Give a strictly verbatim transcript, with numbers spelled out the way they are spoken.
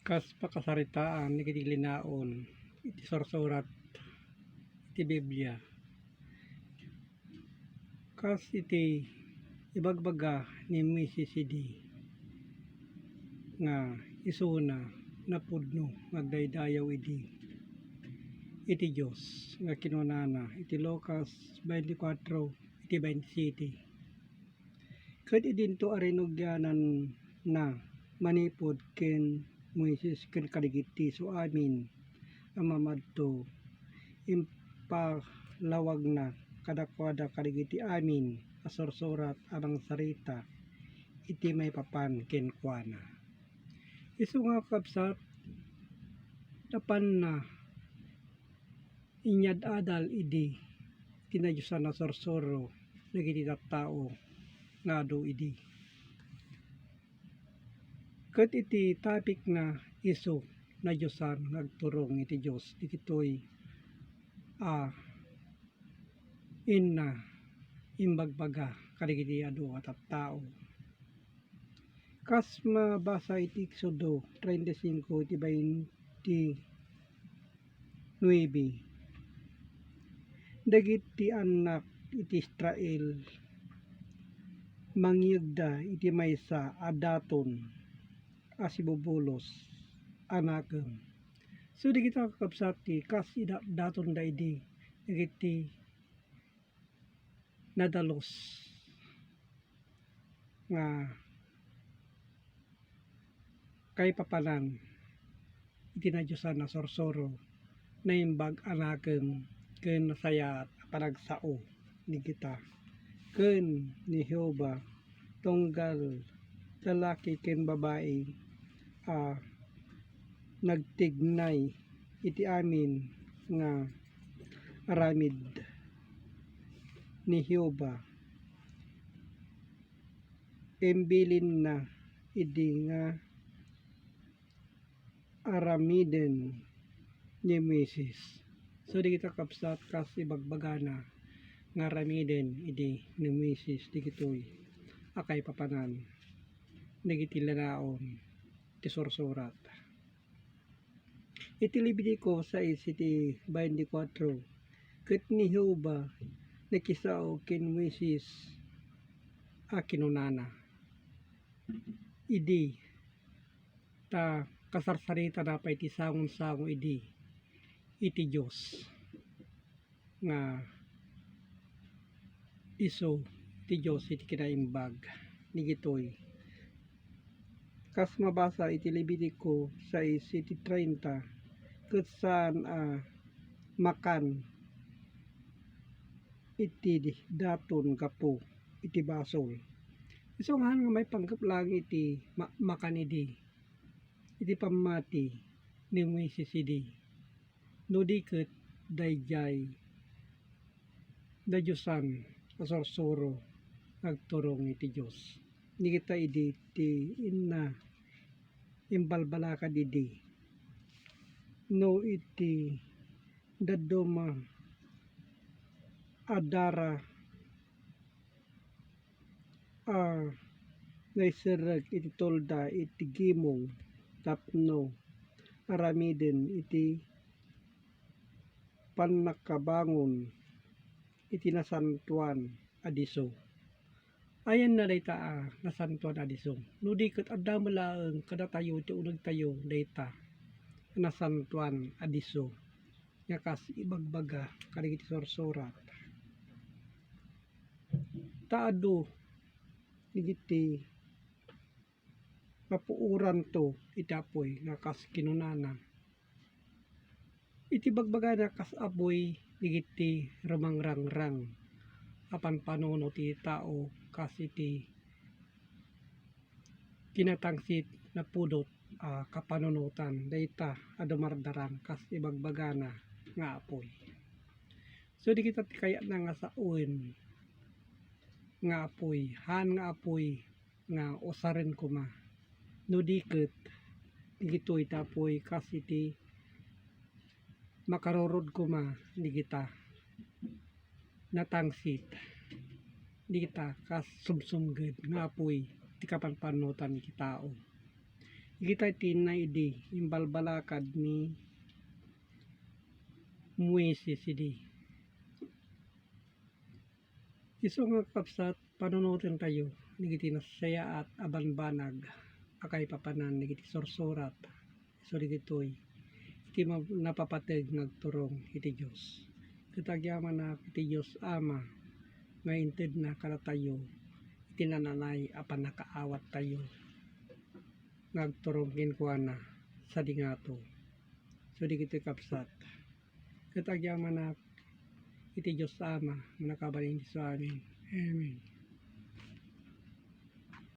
Kas pakasaritaan dagiti linaon iti sursurat iti Biblia, kas iti ibagbaga ni Moises idi nga isuna napudno nga agdaydayaw idi iti Dios nga kinunana iti Lucas twenty-four, iti twenty-seven. Ket idinto a rinugiananna manipud ken Moises ken kadagiti isuamin a mamadto, impalawagna kadakuada kadagiti amin a sursurat a mangsarita iti maipapan kenkuana. Isu nga, kakabsat, napanna inyad-adal idi ti nadiosan a sursuro dagiti tattao nga adu idi. Ket iti topicna, isu nadiosan nga agturong iti Dios dagitoy a inna imbagbaga kadagiti adu a tattao. Kas mabasa iti Exodo treinta y cinco iti twenty-nine, dagiti annak iti Israel mangyegda iti maysa a daton a sibubulos a nakem. So, dagita, kakabsat, ti kas ida-, datonda idi dagiti nadalus nga kaipapanan iti nadiosan a sursuro, naimbag a nakem ken nasayaat a panagsao ni kita ken ni Jehovah, tunggal lalaki ken babai a nagtignay iti amin nga aramid ni Jehovah. Imbilinna idi nga aramiden ni Moises. So, dagita, kakabsat, kas ibagbagana nga aramiden idi ni Moises dagitoy a kaipapanan dagiti linaon ti sursurat. Iti Levitico sais iti twenty-four, ket ni Jehovah nakisao ken Moises a kinunana, idi ta kasarsaritana pay ti sangonsango idi iti Dios nga isu ti Dios iti kinaimbag dagitoy. Kas mabasa iti Levitico sais iti treinta, ket saan a makan iti daton gapu iti basol. Isu nga mapanggep laeng iti ma-, makan idi, iti pammati ni Moises idi. No di ket daydiay nadiosan a sursuro nga agturong iti Dios. Dagita idi ti inna imbalbalakad idi. No iti dadduma a dara a naiserrek iti tolda iti gimong tapno aramiden iti pannakabangon iti nasantoan a disso. Ayanna dayta a nasantoan a disso. No di ket adda met laeng kadatayo iti unegtayo dayta a nasantoan a disso nga kas ibagbaga kadagiti sursurat. Ta adu dagiti mapuoranto iti apuy nga kas kinunana. Iti bagbagana kas apuy dagiti rumangrangrang a panpanuno ti tao kas iti kinatangsit napudot a kapanunotan dayta a dumardarang kas ibagbagana nga apuy. So, dagita ti kayatna nga sawen nga apuy, haan nga apuy nga usaren koma. No di ket, dagitoy ti apuy kas iti makarurod koma dagita natangsit, dagita kas sumsumged nga apuy ti kapanpanunotan iti tao. Dagita ti naidi, imbalbalakad ni Moises idi. Isu nga kakabsat, panunotentayo dagiti nasayaat a bambanag a kaipapanan dagiti sursurat. Isu dagitoy iti ma-, napapateg nga agturong iti Dios. Ket agyamanak iti Dios Ama nga intedna kadatayo iti nananay a pannakaawattayo nga agturong kenkuana sadi ngato. Isu dagitoy, kabsat, ket agyamanak iti Dios Ama, mannakabalin isu amin. Amen.